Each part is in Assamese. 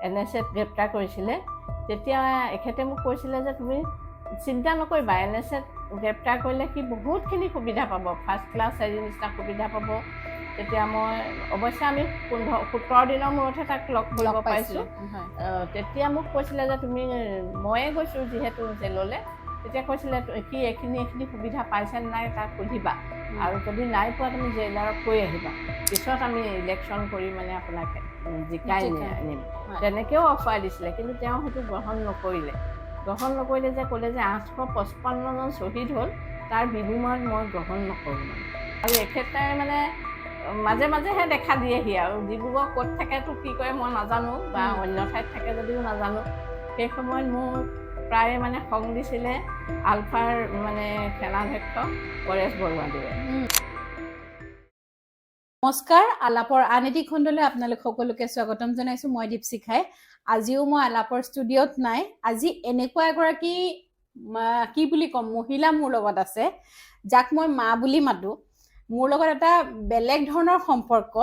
এন এছ এত গ্ৰেপ্তাৰ কৰিছিলে, তেতিয়া এখেতে মোক কৈছিলে যে তুমি চিন্তা নকৰিবা, এন এছ এত গ্ৰেপ্তাৰ কৰিলে সি বহুতখিনি সুবিধা পাব, ফাৰ্ষ্ট ক্লাছ হেৰি নিচিনা সুবিধা পাব। তেতিয়া মই অৱশ্যে আমি 15-17 দিনৰ মূৰতহে তাক লগ কৰিব লগ পাইছোঁ। পাইছিলে, হয়। তেতিয়া মোক কৈছিলে যে তুমি, ময়ে গৈছোঁ যিহেতু জেললৈ, তেতিয়া কৈছিলে সি এইখিনি এইখিনি সুবিধা পাইছে নে নাই তাক সুধিবা আৰু যদি নাই পোৱা তুমি জেইলাৰক কৈ আহিবা, পিছত আমি ইলেকশ্যন কৰি মানে আপোনাক জিকাই জিকাই। আনিম। তেনেকৈও অফাৰ দিছিলে, কিন্তু তেওঁ সেইটো গ্ৰহণ নকৰিলে। গ্ৰহণ নকৰিলে যে ক'লে যে 855জন শ্বহীদ হ'ল, তাৰ বিনিময়ত মই গ্ৰহণ নকৰোঁ মানে। আৰু এখেতে মানে মাজে মাজেহে দেখা দিয়েহি আৰু ডিব্ৰুগড় ক'ত থাকেতো কি কৰে মই নাজানো বা অন্য ঠাইত থাকে যদিও নাজানো। সেই সময়ত মোক প্ৰায়ে মানে সংগ দিছিলে আলফাৰ মানে সেনাধ্যক্ষ পৰেশ বৰুৱাদেৱে। নমস্কাৰ, আলাপৰ আন এটি খণ্ডলৈ আপোনালোক সকলোকে স্বাগতম জনাইছো। মই দীপশিখাই। আজিও মই আলাপৰ ষ্টুডিঅ'ত নাই। আজি এনেকুৱা এগৰাকী কি বুলি ক'ম, মহিলা মোৰ লগত আছে, যাক মই মা বুলি মাতো। মোৰ লগত এটা বেলেগ ধৰণৰ সম্পৰ্ক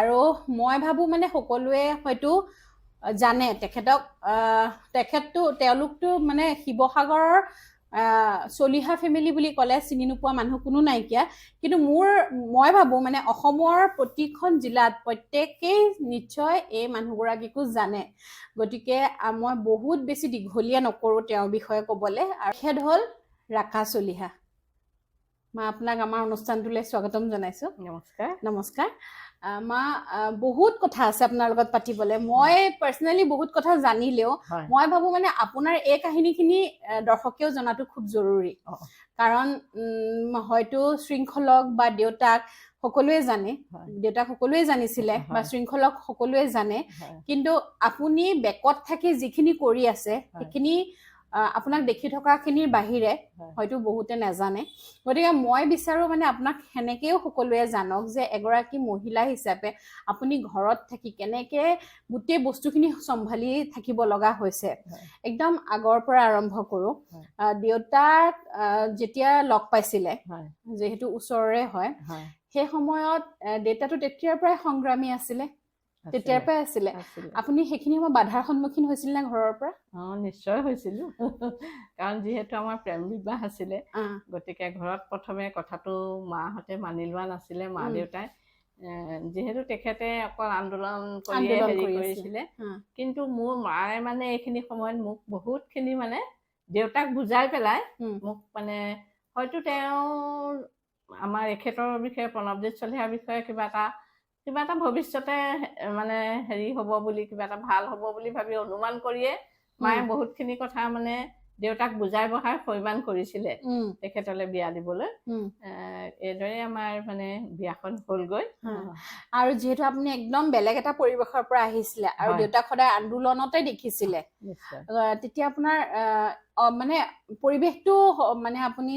আৰু মই ভাবো মানে সকলোৱে হয়তো জানে তেখেতক। তেখেতটো তেওঁলোকতো মানে শিৱসাগৰৰ চলিহা ফেমিলি বুলি ক'লে চিনি নোপোৱা মানুহ কোনো নাইকিয়া। কিন্তু মই ভাবো মানে অসমৰ প্ৰতিখন জিলাত প্ৰত্যেকেই নিশ্চয় এই মানুহগৰাকীকো জানে। গতিকে মই বহুত বেছি দীঘলীয়া নকৰোঁ তেওঁৰ বিষয়ে ক'বলৈ। আৰু তেখেত হ'ল ৰাকা চলিহা। মা, আপোনাক আমাৰ অনুষ্ঠানটোলৈ স্বাগতম জনাইছোঁ। নমস্কাৰ। নমস্কাৰ। মা, বহুত কথা আছে আপোনাৰ লগত পাতিবলৈ। মই পাৰ্চনেলি বহুত কথা জানিলেও মই ভাবো মানে আপোনাৰ এই কাহিনীখিনি দৰ্শকেও জনাটো খুব জৰুৰী। কাৰণ হয়তো শৃংখলক বা দেউতাক সকলোৱে জানে, দেউতাক সকলোৱে জানিছিলে বা শৃংখলক সকলোৱে জানে, কিন্তু আপুনি বেকত থাকি যিখিনি কৰি আছে সেইখিনি আপোনাক দেখি থকাখিনিৰ বাহিৰে হয়তো বহুতে নাজানে। গতিকে মই বিচাৰো মানে আপোনাক সেনেকেও সকলোৱে জানক যে এগৰাকী মহিলা হিচাপে আপুনি ঘৰত থাকি কেনেকে গোটেই বস্তুখিনি চম্ভালি থাকিব লগা হৈছে। একদম আগৰ পৰা আৰম্ভ কৰো। দেউতাক যেতিয়া লগ পাইছিলে, যিহেতু ওচৰৰে হয়, সেই সময়ত দেউতাটো তেতিয়াৰ পৰাই সংগ্ৰামী আছিলে, তেতিয়াৰ পৰাই আছিলে। আছিলে। আপুনি সেইখিনি সময়ত বাধাৰ সন্মুখীন হৈছিল নে ঘৰৰ পৰা? অ, নিশ্চয় হৈছিলো। কাৰণ যিহেতু আমাৰ প্ৰেম বিবাহ আছিলে, গতিকে ঘৰত প্ৰথমে কথাটো মাহঁতে মানি লোৱা নাছিলে, মা দেউতাই। যিহেতু তেখেতে অকল আন্দোলন কৰিয়ে আন্দোলন হেৰি কৰি আছিলে। কৰিছিলে। কিন্তু মোৰ মায়ে মানে এইখিনি সময়ত মোক বহুতখিনি মানে দেউতাক বুজাই পেলাই মোক মানে হয়তো তেওঁ আমাৰ এখেতৰ বিষয়ে, প্ৰণৱজিৎ চলিহাৰ বিষয়ে কিবা এটা ভৱিষ্যতে মানে হেৰি হ'ব বুলি, কিবা এটা ভাল হ'ব বুলি ভাবি অনুমান কৰিয়ে মায়ে বহুতখিনি কথা মানে দেউতাক বুজাই বঢ়াই সৈমান কৰিছিলে তেখেতলৈ বিয়া দিবলৈ। এইদৰে আমাৰ মানে বিয়াখন হ'লগৈ। আৰু যিহেতু আপুনি একদম বেলেগ এটা পৰিৱেশৰ পৰা আহিছিলে আৰু দেউতাক সদায় আন্দোলনতে দেখিছিলে, তেতিয়া আপোনাৰ মানে পৰিৱেশটো মানে আপুনি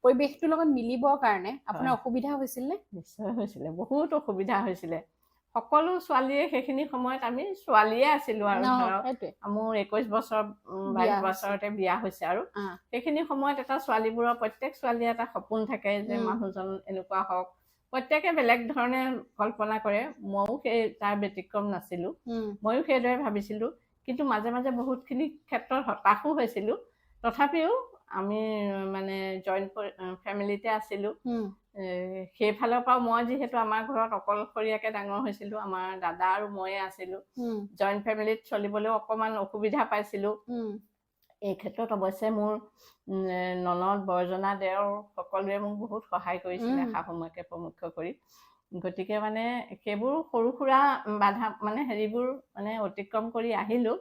পৰিৱেশটোৰ লগত মিলিবৰ কাৰণে আপোনাৰ অসুবিধা হৈছিল নে? নিশ্চয় হৈছিলে, বহুত অসুবিধা হৈছিলে। সকলো ছোৱালীয়ে সেইখিনি সময়ত আমি ছোৱালীয়ে আছিলো আৰু ধৰক মোৰ 21 বছৰ, বিয়া 22 হৈছে। বছৰতে বিয়া হৈছে আৰু সেইখিনি সময়ত এটা ছোৱালীবোৰৰ, প্ৰত্যেক ছোৱালীয়ে এটা সপোন থাকে যে মানুহজন এনেকুৱা হওক। প্ৰত্যেকে বেলেগ ধৰণে কল্পনা কৰে। ময়ো সেই তাৰ ব্যতিক্ৰম নাছিলো। ময়ো সেইদৰে ভাবিছিলো, কিন্তু মাজে মাজে বহুতখিনি ক্ষেত্ৰত হতাশো হৈছিলো। তথাপিও আমি মানে জইণ্ট ফেমিলিতে আছিলো। সেইফালৰ পৰাও মই যিহেতু আমাৰ ঘৰত অকলশৰীয়াকে ডাঙৰ হৈছিলো, আমাৰ দাদা আৰু ময়ে আছিলো। জইণ্ট ফেমিলিত চলিবলৈও অকণমান অসুবিধা পাইছিলো। এই ক্ষেত্ৰত অৱশ্যে মোৰ ননদ, বৰজনা, দেওৰ সকলোৱে মোক বহুত সহায় কৰিছিলে, শাহু মাকে প্ৰমুখ্য কৰি। গতিকে মানে সেইবোৰ সৰু সুৰা বাধা মানে হেৰিবোৰ মানে অতিক্ৰম কৰি আহিলো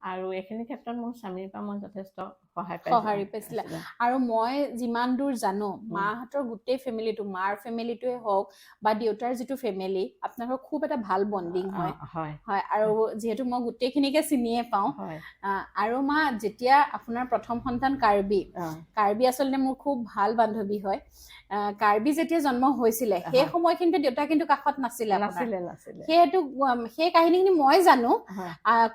আৰু এইখিনি ক্ষেত্ৰত মোৰ স্বামীৰ পৰা মই যথেষ্ট সহায় পাইছিলো। সঁহাৰি পাইছিলা। আৰু মই যিমান দূৰ জানো, মাহঁতৰ গোটেই ফেমিলিটো, মাৰ ফেমিলিটোৱে হওক বা দেউতাৰ যিটো ফেমিলি, আপোনালোকৰ খুব এটা ভাল বণ্ডিং হয়। হয়। হয়, আৰু যিহেতু মই গোটেইখিনিকে চিনিয়ে পাওঁ। আৰু মা, যেতিয়া আপোনাৰ প্ৰথম সন্তান কাৰ্বি, কাৰ্বি আচলতে মোৰ খুব ভাল বান্ধৱী হয়, কাৰ্বি যেতিয়া জন্ম হৈছিলে সেই সময়খিনিতে দেউতা কিন্তু কাষত নাছিলে আপোনাৰ। নাছিলে, নাছিলে। সেইটো সেই কাহিনীখিনি মই জানো।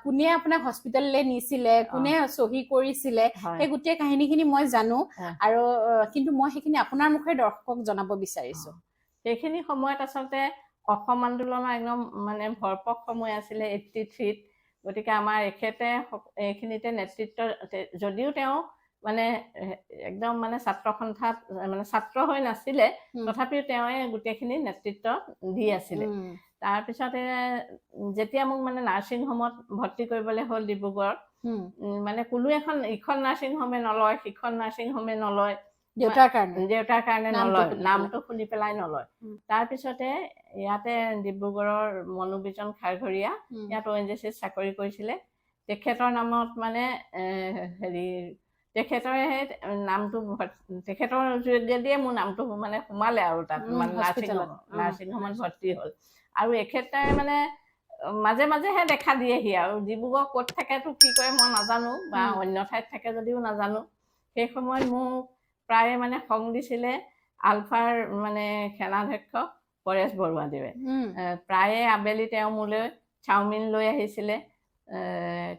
কোনে আপোনাক হস্পিটেললৈ নিছিলে, কোনে চহী কৰিছিলে, সেই গোটেই কাহিনীখিনি মই জানো। আৰু কিন্তু মই সেইখিনি আপোনাৰ মুখেৰে দৰ্শকক জনাব বিচাৰিছো। সেইখিনি সময়ত আচলতে অসম আন্দোলনৰ একদম মানে ভৰপক সময় আছিলে 83ত। গতিকে আমাৰ এখেতে এইখিনিতে নেতৃত্ব, যদিও তেওঁ মানে একদম মানে ছাত্ৰ সন্থাত মানে ছাত্ৰ হৈ নাছিলে, তথাপিও তেওঁৱে গোটেইখিনি নেতৃত্ব দি আছিলে। তাৰপিছতে যেতিয়া মোক মানে নাৰ্ছিং হোমত ভৰ্তি কৰিবলৈ হ'ল ডিব্ৰুগড়ত, মানে কোনো এখন ইখন নাৰ্ছিং হোমে নলয়, সিখন নাৰ্ছিং হোমে নলয়। দেউতাৰ কাৰণে? দেউতাৰ কাৰণে নলয়, নামটো শুনি পেলাই নলয়। তাৰপিছতে ইয়াতে ডিব্ৰুগড়ৰ মনোবিজন খাৰঘৰীয়া, ইয়াত ONGC চাকৰি কৰিছিলে, তেখেতৰ নামত মানে হেৰি তেখেতৰে নামটো, তেখেতৰ যোগেদিয়ে মোৰ নামটো মানে সোমালে আৰু তাত মানে নাৰ্ছিং হোমত ভৰ্তি হ'ল। আৰু এখেতে মানে মাজে মাজেহে দেখা দিয়েহি আৰু ডিব্ৰুগড় ক'ত থাকেতো কি কৰে মই নাজানো, বা অন্য ঠাইত থাকে যদিও নাজানো। সেই সময়ত মোক প্ৰায়ে মানে খং দিছিলে আলফাৰ মানে সেনাধ্যক্ষ পৰেশ বৰুৱাদেৱে। প্ৰায়ে আবেলি তেওঁ মোলৈ চাওমিন লৈ আহিছিলে।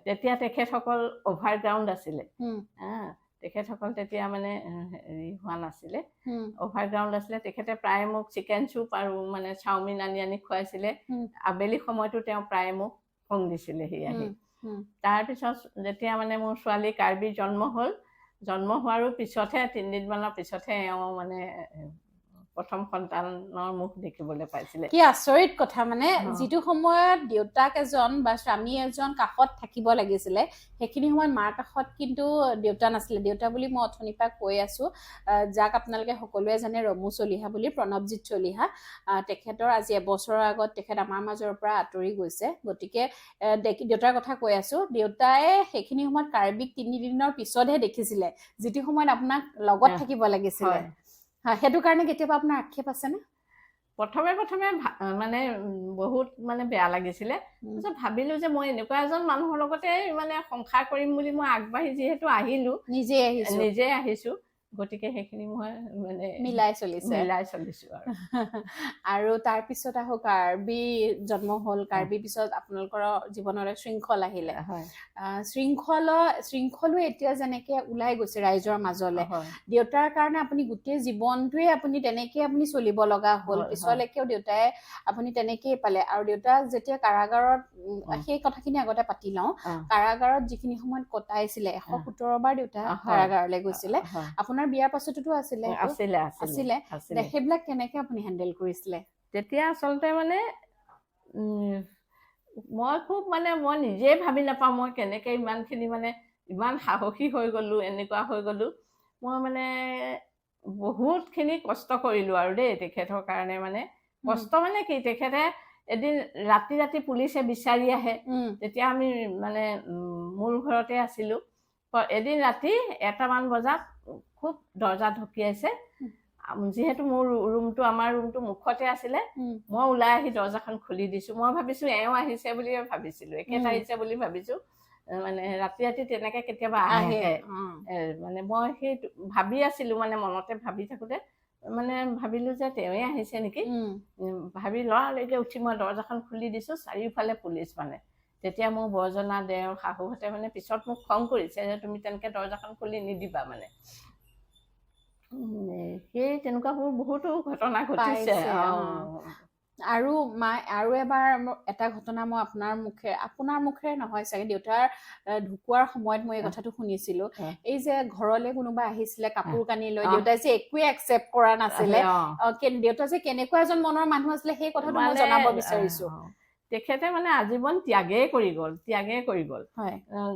তেতিয়া তেখেতসকল অভাৰগ্ৰাউণ্ড আছিলে, তেখেতসকল তেতিয়া মানে হেৰি হোৱা নাছিলে, অভাৰগ্ৰাউণ্ড আছিলে। তেখেতে প্ৰায়ে মোক চিকেন চুপ আৰু মানে চাওমিন আনি আনি খুৱাইছিলে। আবেলি সময়তো তেওঁ প্ৰায়ে মোক খং দিছিলে সি আহি। তাৰপিছত যেতিয়া মানে মোৰ ছোৱালী কাৰ্বি জন্ম হ'ল, জন্ম হোৱাৰো পিছতহে 3 দিনমানৰ পিছতহে এওঁ মানে প্ৰথম সন্তানৰ মুখ দেখিবলৈ পাইছিলে। কি আচৰিত কথা, মানে যিটো সময়ত দেউতাক এজন বা স্বামী এজন কাষত থাকিব লাগিছিলে, সেইখিনি সময়ত মাৰ কাষত কিন্তু দেউতা নাছিলে। দেউতা বুলি মই অথনিৰ পৰা কৈ আছো, যাক আপোনালোকে সকলোৱে জানে ৰমু চলিহা বুলি, প্ৰণৱজিৎ চলিহা। তেখেতৰ আজি এবছৰৰ আগত তেখেত আমাৰ মাজৰ পৰা আঁতৰি গৈছে। গতিকে দেউতাৰ কথা কৈ আছো। দেউতাই সেইখিনি সময়ত কাৰ্বিক 3 দিনৰ পিছতহে দেখিছিলে, যিটো সময়ত আপোনাক লগত থাকিব লাগিছিলে। সেইটো কাৰণে কেতিয়াবা আপোনাৰ আক্ষেপ আছেনে? প্ৰথমে প্ৰথমে মানে বহুত মানে বেয়া লাগিছিলে। তাৰপিছত ভাবিলো যে মই এনেকুৱা এজন মানুহৰ লগতে মানে সংসাৰ কৰিম বুলি মই আগবাঢ়ি যিহেতু আহিলো, নিজেই আহিছো, নিজেই আহিছো, গতিকে সেইখিনি মই মানে মিলাই চলিছে, মিলাই চলিছো আৰু। আৰু তাৰ পিছত আহো, কাৰ্বি জন্ম হ'ল। কাৰ্বি পিছত আপোনালোকৰ জীৱনলৈ শৃংখল আহিলে। শৃংখলো এতিয়া যেনেকে ওলাই গৈছে ৰাইজৰ মাজলে, দেউতাৰ কাৰণে আপুনি গোটেই জীৱনটোৱে আপুনি তেনেকে আপুনি চলিব লগা হ'ল। পিছলৈকেও দেউতাই আপুনি তেনেকেই পালে। আৰু দেউতাক যেতিয়া কাৰাগাৰত, সেই কথাখিনি আগতে পাতি লওঁ, কাৰাগাৰত যিখিনি সময়ত কটাইছিলে, 117 বাৰ দেউতা কাৰাগাৰলৈ গৈছিলে। আপোনাৰ বিয়াৰ পাছতোতো আছিলে? আছিলে। আছিলে। সেইবিলাক কেনেকে আপুনি হেণ্ডেল কৰিছিলে? তেতিয়া আচলতে মানে মই খুব মানে মই নিজে ভাবি নাপাওঁ মই কেনেকে ইমানখিনি মানে ইমান সাহসী হৈ গ'লো, এনেকুৱা হৈ গ'লো। মই মানে বহুতখিনি কষ্ট কৰিলো আৰু দেই তেখেতৰ কাৰণে। মানে কষ্ট মানে কি, তেখেতে এদিন ৰাতি ৰাতি পুলিচে বিচাৰি আহে। তেতিয়া আমি মানে মোৰ ঘৰতে আছিলো। এদিন ৰাতি 1টামান বজাত খুব দৰ্জা ঢকিয়াইছে। যিহেতু মোৰ ৰুমটো, আমাৰ ৰুমটো মুখতে আছিলে, মই ওলাই আহি দৰ্জাখন খুলি দিছো। মই ভাবিছো এওঁ আহিছে বুলি ভাবিছিলো, এখেত আহিছে বুলি ভাবিছো। মানে ৰাতি ৰাতি তেনেকে কেতিয়াবা আহে। মানে মই সেই ভাবি আছিলো, মানে মনতে ভাবি থাকোতে মানে ভাবিলো যে তেওঁৱে আহিছে নেকি। ভাবি লৰালৰিকে উঠি মই দৰ্জাখন খুলি দিছো, চাৰিওফালে পুলিচ। মানে তেতিয়া মোৰ বৰজনা, দেওৰ, শাহুহঁতে মানে পিছত মোক খং কৰিছে যে তুমি তেনেকে দৰ্জাখন খুলি নিদিবা। মানে সেই তেনেকুৱাবোৰ বহুতো ঘটনা ঘটিছে। আৰু মা, আৰু এবাৰ এটা ঘটনা মই আপোনাৰ মুখেৰে নহয় চাগে, দেউতাৰ ঢুকোৱাৰ সময়ত মই এই কথাটো শুনিছিলো। এই যে ঘৰলে কোনোবা আহিছিলে কাপোৰ কানি লৈ, দেউতাই যে একোৱে একচেপ্ট কৰা নাছিলে, দেউতা যে কেনেকুৱা এজন মনৰ মানুহ আছিলে সেই কথাটো মই জনাব বিচাৰিছো। তেখেতে মানে আজীৱন ত্যাগেই কৰি গ'ল, ত্যাগেই কৰি গ'ল,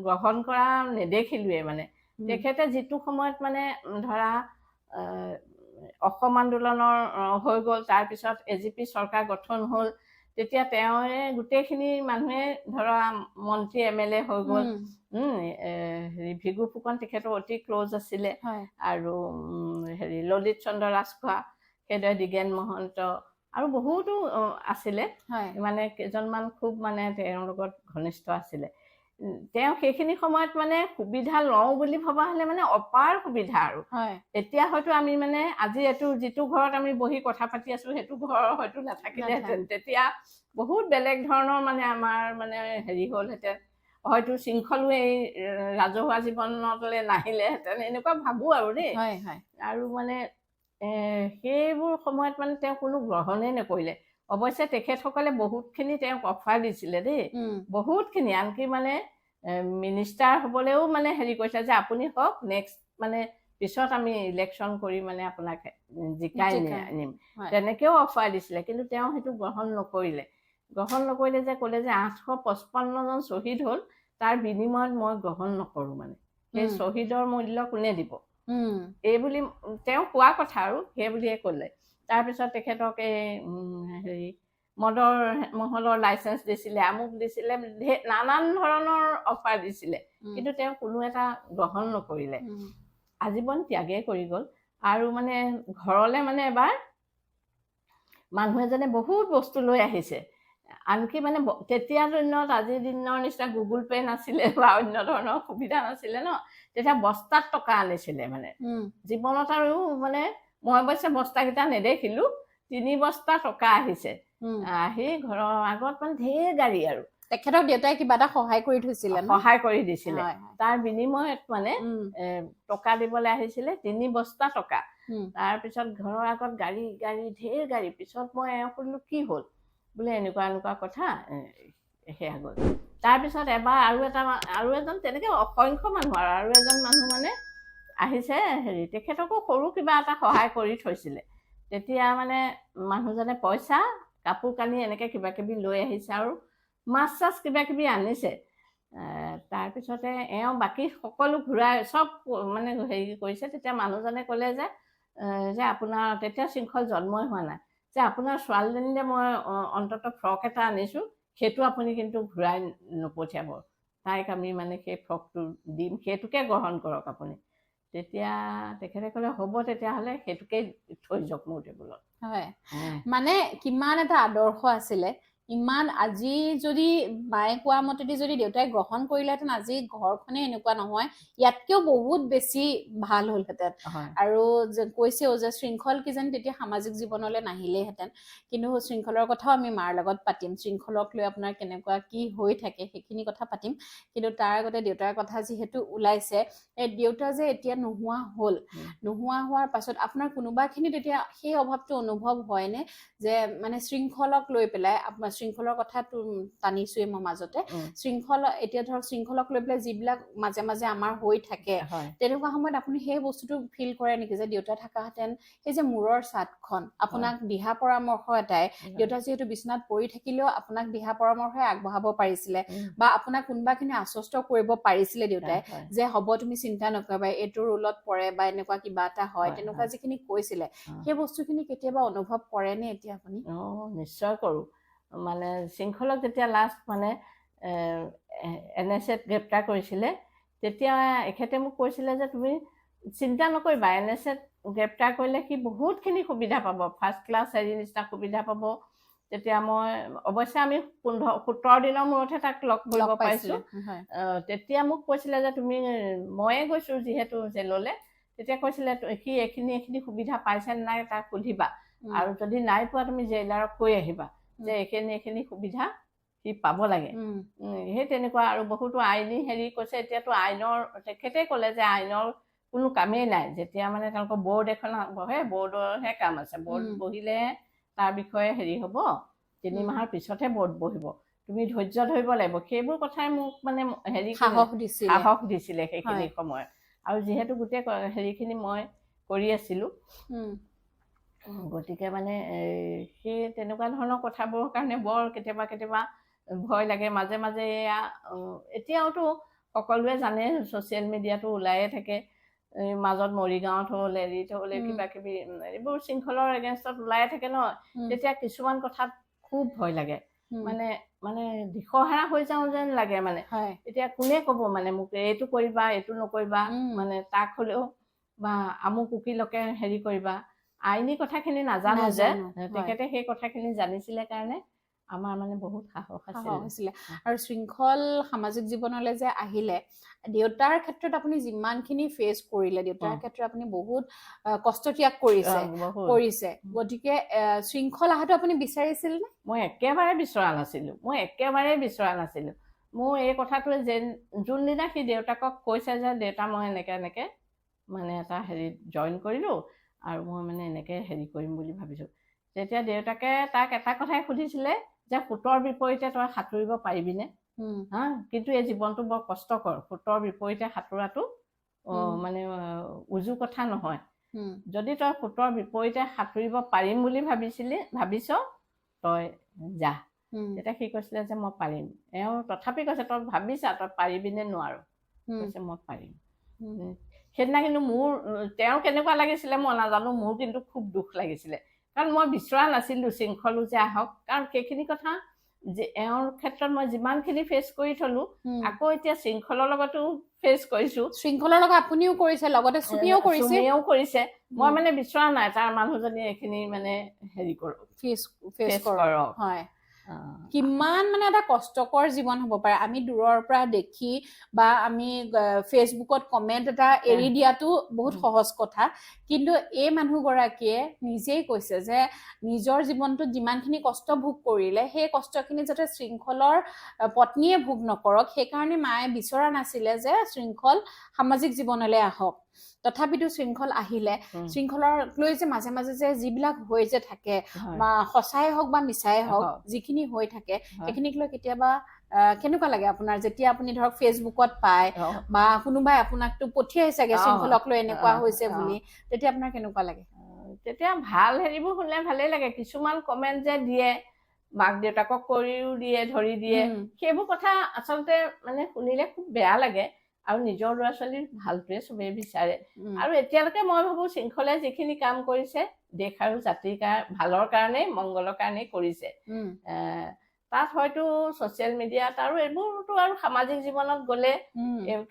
গ্ৰহণ কৰা নেদেখিলোৱে। মানে তেখেতে যিটো সময়ত মানে ধৰা অসম আন্দোলনৰ হৈ গ'ল, তাৰপিছত এজিপি চৰকাৰ গঠন হ'ল, তেতিয়া তেওঁৱে গোটেইখিনি মানুহে ধৰা মন্ত্ৰী, এম এল এ হৈ গ'ল। হেৰি ভৃগু ফুকন তেখেতৰ অতি ক্ল'জ আছিলে আৰু হেৰি ললিত চন্দ্ৰ ৰাজখোৱা, সেইদৰে দিগেন মহন্ত আৰু বহুতো আছিলে। মানে কেইজনমান খুব মানে তেওঁৰ লগত ঘনিষ্ঠ আছিলে। তেওঁ সেইখিনি সময়ত মানে সুবিধা লওঁ বুলি ভবা হ'লে মানে অপাৰ সুবিধা আৰু। এতিয়া হয়তো আমি মানে আজি এইটো যিটো ঘৰত আমি বহি কথা পাতি আছো, সেইটো ঘৰৰ হয়তো নাথাকিলেহেঁতেন। তেতিয়া বহুত বেলেগ ধৰণৰ মানে আমাৰ মানে হেৰি হ'লহেঁতেন, হয়তো শৃংখলো এই ৰাজহুৱা জীৱনলৈ নাহিলেহেঁতেন, এনেকুৱা ভাবো আৰু দেই। হয় হয় আৰু মানে সেইবোৰ সময়ত মানে তেওঁ কোনো গ্ৰহণেই নকৰিলে। অৱশ্যে তেখেতসকলে বহুতখিনি তেওঁক অফাৰ দিছিলে দেই, বহুতখিনি, আনকি মানে মিনিষ্টাৰ হ'বলৈও মানে হেৰি কৰিছে যে আপুনি হওক, নেক্সট মানে পিছত আমি ইলেকশ্যন কৰি মানে আপোনাক জিকাই আনিম, তেনেকেও অফাৰ দিছিলে। কিন্তু তেওঁ সেইটো গ্ৰহণ নকৰিলে। গ্ৰহণ নকৰিলে যে ক'লে যে 855জন শ্বহীদ হ'ল, তাৰ বিনিময়ত মই গ্ৰহণ নকৰোঁ, মানে সেই শ্বহীদৰ মূল্য কোনে দিব এই বুলি তেওঁ কোৱা কথা আৰু সেই বুলিয়ে ক'লে। তাৰপিছত তেখেতক এই হেৰি মদৰ মহলৰ লাইচেঞ্চ দিছিলে, আমুক দিছিলে, নানান ধৰণৰ অফাৰ দিছিলে, কিন্তু তেওঁ কোনো এটা গ্ৰহণ নকৰিলে। আজীৱন ত্যাগেই কৰি গ'ল। আৰু মানে ঘৰলৈ মানে এবাৰ মানুহ এজনে বহুত বস্তু লৈ আহিছে, আনকি মানে তেতিয়া দিনত আজিৰ দিনৰ নিচিনা গুগল পে' নাছিলে বা অন্য ধৰণৰ সুবিধা নাছিলে ন, তেতিয়া বস্তাত টকা আনিছিলে মানে জীৱনত। আৰু মানে মই অৱশ্যে বস্তাকেইটা নেদেখিলোঁ, 3 বস্তা টকা আহিছে, আহি ঘৰৰ আগত মানে ঢেৰ গাড়ী। আৰু তেখেতক দেউতাই কিবা এটা সহায় কৰি থৈছিলে, সহায় কৰি দিছিলে, তাৰ বিনিময়ত মানে টকা দিবলৈ আহিছিলে 3 বস্তা টকা। তাৰপিছত ঘৰৰ আগত গাড়ী গাড়ী ঢেৰ গাড়ী। পিছত মই এওঁ সুধিলোঁ কি হ'ল বোলে, এনেকুৱা এনেকুৱা কথা, সেয়া গ'ল। তাৰপিছত এবাৰ আৰু এটা আৰু এজন তেনেকৈ অসংখ্য মানুহ আৰু এজন মানুহ মানে আহিছে হেৰি, তেখেতকো সৰু কিবা এটা সহায় কৰি থৈছিলে। তেতিয়া মানে মানুহজনে পইচা কাপোৰ কানি এনেকৈ কিবা কিবি লৈ আহিছে আৰু মাছ চাছ কিবা কিবি আনিছে। তাৰপিছতে এওঁ বাকী সকলো ঘূৰাই চব মানে হেৰি কৰিছে। তেতিয়া মানুহজনে ক'লে যে যে আপোনাৰ তেতিয়া শৃংখল জন্মই হোৱা নাই, যে আপোনাৰ ছোৱালীজনীলৈ মই অন্ততঃ ফ্ৰক এটা আনিছোঁ, সেইটো আপুনি কিন্তু ঘূৰাই নপঠিয়াব, তাইক আমি মানে সেই ফ্ৰকটো দিম, সেইটোকে গ্ৰহণ কৰক আপুনি। তেতিয়া তেখেতে ক'লে হ'ব তেতিয়াহ'লে সেইটোকে থৈ যাওক মোৰ টেবুলত। হয়, মানে কিমান এটা আদৰ্শ আছিলে। ইমান আজি যদি মায়ে কোৱা মতেদি যদি দেউতাই গ্ৰহণ কৰিলেহেঁতেন, আজি ঘৰখনে এনেকুৱা নহয়, ইয়াতকেও বহুত বেছি ভাল হ'লহেঁতেন। আৰু কৈছেও যে শৃংখল কিজানি তেতিয়া সামাজিক জীৱনলৈ নাহিলেহেঁতেন। কিন্তু শৃংখলৰ কথাও আমি মাৰ লগত পাতিম, শৃংখলক লৈ আপোনাৰ কেনেকুৱা কি হৈ থাকে সেইখিনি কথা পাতিম। কিন্তু তাৰ আগতে দেউতাৰ কথা যিহেতু ওলাইছে, এই দেউতা যে এতিয়া নোহোৱা হ'ল, নোহোৱা হোৱাৰ পাছত আপোনাৰ কোনোবাখিনি তেতিয়া সেই অভাৱটো অনুভৱ হয়নে যে মানে শৃংখলক লৈ পেলাই আপোনাৰ শৃংখলৰ কথা টানিছোৱে মই মাজতে, শৃংখল এতিয়া ধৰক শৃংখলক লৈ পেলাই যিবিলাক মাজে মাজে আমাৰ হৈ থাকে, তেনেকুৱা সময়ত আপুনি সেই বস্তুটো ফিল কৰে নেকি যে দেউতা থকাহেঁতেন সেই যে মূৰৰ চাটখন আপোনাক দিহা পৰামৰ্শ এটাই, দেউতা যিহেতু বিচনাত পৰি থাকিলেও আপোনাক দিহা পৰামৰ্শই আগবঢ়াব পাৰিছিলে বা আপোনাক কোনোবাখিনি আশ্বস্ত কৰিব পাৰিছিলে দেউতাই যে হ'ব তুমি চিন্তা নকৰিবা, এইটো ৰোলত পৰে বা এনেকুৱা কিবা এটা হয়, তেনেকুৱা যিখিনি কৈছিলে সেই বস্তুখিনি কেতিয়াবা অনুভৱ কৰে নে এতিয়া আপুনি? নিশ্চয় কৰোঁ। মানে শৃংখলক যেতিয়া লাষ্ট মানে NSAত গ্ৰেপ্তাৰ কৰিছিলে, তেতিয়া এখেতে মোক কৈছিলে যে তুমি চিন্তা নকৰিবা, NSAত গ্ৰেপ্তাৰ কৰিলে সি বহুতখিনি সুবিধা পাব, ফাৰ্ষ্ট ক্লাছ হেৰি নিচিনা সুবিধা পাব। তেতিয়া মই অৱশ্যে আমি 15-17 দিনৰ মূৰতহে তাক লগ কৰিব পাৰিছোঁ। তেতিয়া মোক কৈছিলে যে তুমি, ময়ে গৈছোঁ যিহেতু জেললৈ, তেতিয়া কৈছিলে সি এইখিনি এইখিনি সুবিধা পাইছে নাই তাক সুধিবা, আৰু যদি নাই পোৱা তুমি জেইলাৰক কৈ আহিবা যে এইখিনি এইখিনি সুবিধা সি পাব লাগে। সেই তেনেকুৱা আৰু বহুতো আইনী হেৰি কৈছে। এতিয়াতো আইনৰ তেখেতে ক'লে যে আইনৰ কোনো কামেই নাই, যেতিয়া মানে তেওঁলোকৰ বৰ্ড এখন বহে, বৰ্ডৰহে কাম আছে, বৰ্ড বহিলেহে তাৰ বিষয়ে হেৰি হ'ব, 3 মাহৰ পিছতহে বৰ্ড বহিব, তুমি ধৈৰ্য ধৰিব লাগিব। সেইবোৰ কথাই মোক মানে হেৰি সাহস দিছিলে সেইখিনি সময়ত। আৰু যিহেতু গোটেই হেৰিখিনি মই কৰি আছিলোঁ, গতিকে মানে সেই তেনেকুৱা ধৰণৰ কথাবোৰৰ কাৰণে বৰ কেতিয়াবা কেতিয়াবা ভয় লাগে মাজে মাজে। এয়া এতিয়াওতো সকলোৱে জানে, ছ'চিয়েল মিডিয়াটো ওলায়ে থাকে, মাজত মৰিগাঁৱত হ'ল, হেৰিত হ'ল, কিবা কিবি এইবোৰ শৃংখলৰ এগেইনষ্টত ওলায়ে থাকে ন। তেতিয়া কিছুমান কথাত খুব ভয় লাগে, মানে মানে দিশহাৰা হৈ যাওঁ যেন লাগে। মানে এতিয়া কোনে ক'ব মানে মোক এইটো কৰিবা এইটো নকৰিবা, মানে তাক হ'লেও বা আমুক উকিলকে হেৰি কৰিবা, আইনী কথাখিনি নাজানো যে তেখেতে সেই কথাখিনি জানিছিলে কাৰণে আমাৰ মানে বহুত সাহস আছিলে। আৰু শৃংখল সামাজিক জীৱনলৈ যে আহিলে, দেউতাৰ ক্ষেত্ৰত আপুনি যিমানখিনি ফেচ কৰিলে, দেউতাৰ ক্ষেত্ৰত আপুনি বহুত কষ্ট ত্যাগ কৰিছে, গতিকে শৃংখল অহাটো আপুনি বিচাৰিছিল নে? মই একেবাৰে বিচৰা নাছিলো, মই একেবাৰে বিচৰা নাছিলো। মোৰ এই কথাটোৱে যে যোনদিনা সি দেউতাকক কৈছে যে দেউতা মই এনেকে এনেকে মানে এটা হেৰিত জইন কৰিলো আৰু মই মানে এনেকে হেৰি কৰিম বুলি ভাবিছো, তেতিয়া দেউতাকে তাক এটা কথাই সুধিছিলে যে সোঁতৰ বিপৰীতে তই সাঁতুৰিব পাৰিবিনে? হা, কিন্তু এই জীৱনটো বৰ কষ্টকৰ, সোঁতৰ বিপৰীতে সাঁতোৰাটো মানে উজু কথা নহয়। যদি তই সোঁতৰ বিপৰীতে সাঁতুৰিব পাৰিম বুলি ভাবিছ, তই যা। তেতিয়া সি কৈছিলে যে মই পাৰিম। এওঁ তথাপি কৈছে তই ভাবিছা তই পাৰিবি নে নোৱাৰো? কৈছে মই পাৰিম। সেইদিনা কিন্তু মোৰ তেওঁ কেনেকুৱা লাগিছিলে মই নাজানো, মোৰ কিন্তু খুব দুখ লাগিছিলে, কাৰণ মই বিচৰা নাছিলোঁ শৃংখলো যে আহক, কাৰণ সেইখিনি কথা যে এওঁৰ ক্ষেত্ৰত মই যিমানখিনি ফেচ কৰি থলো, আকৌ এতিয়া শৃংখলৰ লগতো ফেচ কৰিছো। শৃংখলৰ লগত আপুনিও কৰিছে, লগতে চুমিয়েও কৰিছে। চুমিয়েও কৰিছে। মই মানে বিচৰা নাই তাৰ মানুহজনী এইখিনি মানে হেৰি কৰো, ফেচ ফেচ কৰক। কৰক। হয়, কিমান মানে এটা কষ্টকৰ জীৱন হ'ব পাৰে। আমি দূৰৰ পৰা দেখি বা আমি ফেচবুকত কমেণ্ট এটা এৰি দিয়াটো বহুত সহজ কথা, কিন্তু এই মানুহগৰাকীয়ে নিজেই কৈছে যে নিজৰ জীৱনটোত যিমানখিনি কষ্ট ভোগ কৰিলে, সেই কষ্টখিনি যাতে শৃংখলৰ পত্নীয়ে ভোগ নকৰক, সেইকাৰণে মায়ে বিচৰা নাছিলে যে শৃংখল সামাজিক জীৱনলৈ আহক। তথাপিতো শৃংখল আহিলে। শৃংখলৰ লৈ যে মাজে মাজে যে যিবিলাক হৈ যে থাকে, বা সঁচাই হওক বা মিছাই হওক, যিখিনি হৈ থাকে সেইখিনিক লৈ কেতিয়াবা কেনেকুৱা লাগে আপোনাৰ, যেতিয়া আপুনি ধৰক ফেচবুকত পায় বা কোনোবাই আপোনাকতো পঠিয়াই চাগে শৃংখলক লৈ এনেকুৱা হৈছে বুলি, তেতিয়া আপোনাৰ কেনেকুৱা লাগে? তেতিয়া ভাল হেৰিবোৰ শুনিলে ভালেই লাগে। কিছুমান কমেণ্ট যে দিয়ে, মাক দেউতাকক কৰিও দিয়ে, ধৰি দিয়ে, সেইবোৰ কথা আচলতে মানে শুনিলে খুব বেয়া লাগে। আৰু নিজৰ ল'ৰা ছোৱালীৰ ভালটোৱে চবেই বিচাৰে। আৰু এতিয়ালৈকে মই ভাবো শৃংখলে যিখিনি কাম কৰিছে দেশ আৰু জাতিৰ ভালৰ কাৰণেই, মংগলৰ কাৰণেই কৰিছে। তাত হয়তো ছচিয়েল মিডিয়াত আৰু এইবোৰতো আৰু সামাজিক জীৱনত গ'লে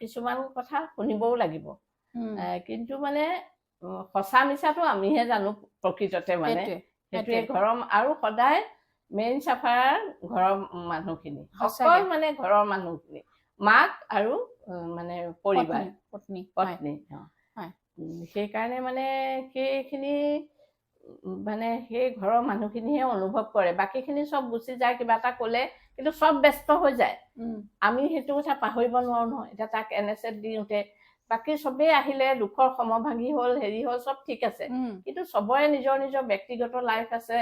কিছুমান কথা শুনিবও লাগিব, কিন্তু মানে সঁচা মিছাটো আমিহে জানো প্ৰকৃততে, মানে সেইটোৱে ঘৰৰ আৰু সদায় মেইন চাফাৰ ঘৰৰ মানুহখিনি, অকল মানে ঘৰৰ মানুহখিনি, মাক আৰু মানে পৰিবাৰ, পত্নী। সেইকাৰণে মানে সেইখিনি মানে সেই ঘৰৰ মানুহখিনিহে অনুভৱ কৰে, বাকীখিনি চব গুচি যায়। কিবা এটা ক'লে কিন্তু চব ব্যস্ত হৈ যায়, আমি সেইটো কথা পাহৰিব নোৱাৰো নহয়। এতিয়া তাক এন এছ এত দিওঁতে বাকী চবেই আহিলে, দুখৰ সমভাগী হ'ল, হেৰি হ'ল, চব ঠিক আছে, কিন্তু চবৰে নিজৰ নিজৰ ব্যক্তিগত লাইফ আছে,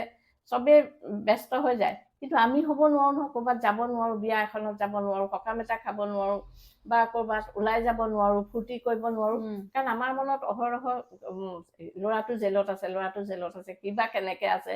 চবেই ব্যস্ত হৈ যায়। কিন্তু আমি হ'ব নোৱাৰো নহয়, ক'ৰবাত যাব নোৱাৰো, বিয়া এখনত যাব নোৱাৰো, সকাম এটা খাব নোৱাৰো, বা ক'ৰবাত ওলাই যাব নোৱাৰো, ফূৰ্তি কৰিব নোৱাৰো, কাৰণ আমাৰ মনত অহৰহ ল'ৰাটো জেলত আছে, ল'ৰাটো জেলত আছে, কিবা কেনেকে আছে।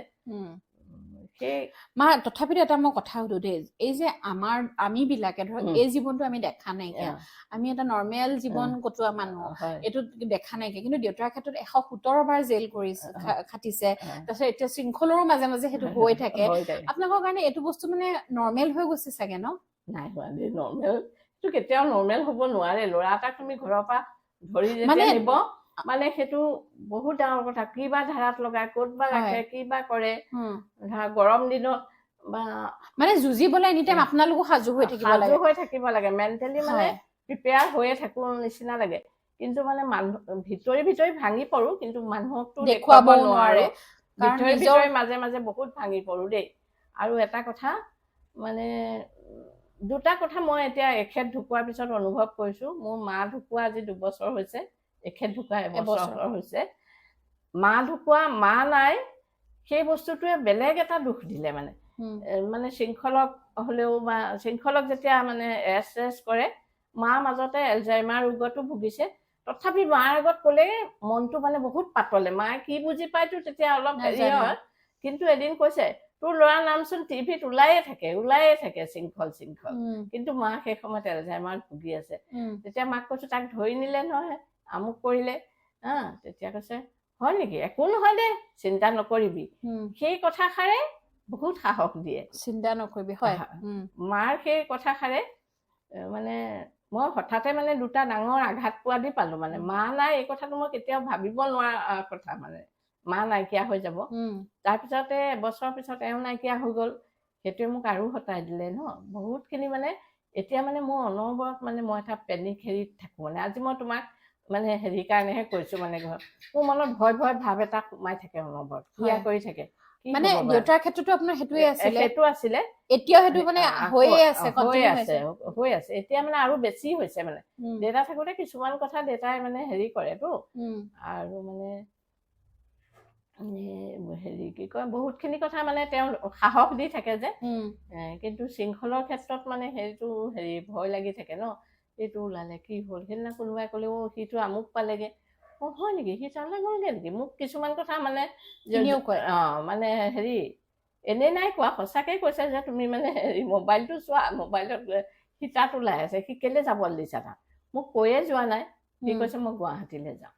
সেই মা, তথাপিতো এটা মই কথা সুধো দেই, এই যে আমাৰ আমি বিলাকে ধৰক এই জীৱনটো আমি দেখা নাইকিয়া, আমি এটা নৰ্মেল জীৱন কটোৱা মানুহ, এইটো দেখা নাইকিয়া, কিন্তু দেউতাৰ ক্ষেত্ৰত 117 বাৰ জেল কৰিছে, খাটিছে, তাৰপিছত এতিয়া শৃংখলৰো মাজে মাজে সেইটো হৈ থাকে। আপোনালোকৰ কাৰণে এইটো বস্তু মানে নৰ্মেল হৈ গৈছে চাগে ন? নাই হোৱা দেই নৰ্মেল, সেইটো কেতিয়াও নৰ্মেল হ'ব নোৱাৰে। ল'ৰা এটাক তুমি ঘৰৰ পৰা ধৰি যেতিয়া নিব, মানে সেইটো বহুত ডাঙৰ কথা, কিবা ধাৰাত লগাই ক'ত বা ৰাখে, কিবা কৰে, ধৰা গৰম দিনত বা মানে যুঁজিবলৈ এনি টাইম আপোনালোকো সাজু হৈ থাকিব লাগে, সাজু হৈ থাকিব লাগে, মেণ্টেলি মানে প্ৰিপেয়াৰ হৈয়ে থাকো নিচিনা লাগে। কিন্তু মানে মানুহ ভিতৰি ভিতৰি ভাঙি পৰো, কিন্তু মানুহকতো দেখুৱাব নোৱাৰে, ভিতৰি ভিতৰি মাজে মাজে বহুত ভাঙি পৰো দেই। আৰু এটা কথা মানে দুটা কথা মই এতিয়া এখেত ঢুকোৱাৰ পিছত অনুভৱ কৰিছো। মোৰ মা ঢুকোৱা আজি 2 বছৰ হৈছে, এখেত ঢুকোৱা 1 বছৰ হৈছে। মা ঢুকোৱা, মা নাই, সেই বস্তুটোৱে বেলেগ এটা দুখ দিলে মানে। মানে শৃংখলক হ'লেও বা শৃংখলক যেতিয়া মানে এৰেষ্ট কৰে, মা মাজতে এলজাইমাৰ ৰোগতো ভুগিছে, তথাপি মাৰ আগত ক'লে মনটো মানে বহুত পাতলে, মায়ে কি বুজি পায়তো তেতিয়া অলপ হেৰি হয়। কিন্তু এদিন কৈছে, তোৰ ল'ৰাৰ নামচোন টিভিত ওলায়ে থাকে, ওলায়ে থাকে, শৃংখল শৃংখল। কিন্তু মা সেই সময়ত এলজাইমাৰত ভুগি আছে। তেতিয়া মাক কৈছো, তাক ধৰি নিলে নহয়, আমুক কৰিলে, হা। তেতিয়া কৈছে, হয় নেকি, একো নহয় দে, চিন্তা নকৰিবি। সেই কথাষাৰে বহুত সাহস দিয়ে, চিন্তা নকৰিবি। হয়, মাৰ সেই কথাষাৰে মানে মই হঠাতে মানে দুটা ডাঙৰ আঘাত পোৱা দি পালো। মানে মা নাই, এই কথাটো মই কেতিয়াও ভাবিব নোৱাৰা কথা, মানে মা নাইকিয়া হৈ যাব। তাৰপিছতে 1 বছৰৰ পিছত এওঁ নাইকিয়া হৈ গ'ল, সেইটোৱে মোক আৰু হতাই দিলে ন বহুতখিনি। মানে এতিয়া মানে মোৰ অনবৰত মানে মই এটা পেনিক হেৰিত থাকোঁ। মানে আজি মই তোমাক মানে হেৰি কাৰণেহে কৈছো, মানে ঘৰত মোৰ মনত ভয় ভয় ভাৱ এটা সোমাই থাকে অনবৰত, ক্ৰিয়া কৰি থাকে। মানে দেউতাৰ ক্ষেত্ৰতো আপোনাৰ সেইটোৱে আছিলে, সেইটো আছিলে, এতিয়াও সেইটো মানে হৈয়ে আছে, হৈ আছে, হৈ আছে। এতিয়া মানে আৰু বেছি হৈছে। মানে দেউতা থাকোঁতে কিছুমান কথা দেউতাই মানে হেৰি কৰেতো, আৰু মানে হেৰি কি কয়, বহুতখিনি কথা মানে তেওঁ সাহস দি থাকে যে, কিন্তু শৃংখলৰ ক্ষেত্ৰত মানে সেইটো হেৰি ভয় লাগি থাকে ন, এইটো ওলালে কি হ'ল। সেইদিনা কোনোবাই ক'লে, অ' সিটো আমুক পালেগে, অ' হয় নেকি, সি তালৈ গ'লগে নেকি। মোক কিছুমান কথা মানে অঁ মানে হেৰি এনেই নাই কোৱা, সঁচাকৈ কৈছে যে তুমি মানে হেৰি মোবাইলটো চোৱা, মোবাইলত সি তাত ওলাই আছে, সি কেলৈ যাবলৈ দিছা তাত, মোক কৈয়ে যোৱা নাই। সি কৈছে মই গুৱাহাটীলৈ যাওঁ,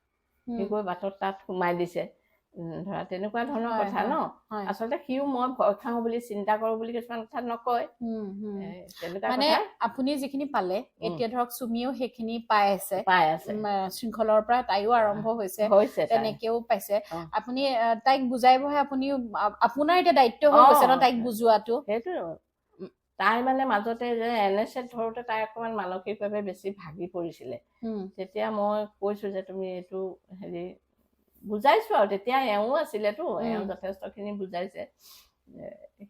সি গৈ বাটত তাত সোমাই দিছে, ধৰা তেনেকুৱা ধৰণৰ কথা ন। আচলতে সিও মই ভয় খাওঁ বুলি, চিন্তা কৰোঁ বুলি কিছুমান কথা নকয়। মানে আপুনি যিখিনি পালে, এতিয়া ধৰক চুমিও সেইখিনি পাই আছে, পাই আছে শৃংখলৰ পৰা, তাইও আৰম্ভ হৈছে, তেনেকেও পাইছে। আপুনি তাইক বুজাই বঢ়াই আপুনি আপোনাৰ এতিয়া দায়িত্ব হৈ গৈছে ন তাইক বুজোৱাটো। সেইটো তাই মানে মাজতে যে এন এছ এত ধৰোঁতে তাই অকণমান মানসিকভাৱে বেছি ভাগি পৰিছিলে, তেতিয়া মই কৈছোঁ যে তুমি এইটো হেৰি বুজাইছোঁ আৰু তেতিয়া এওঁ আছিলেতো, এওঁ যথেষ্টখিনি বুজাইছে।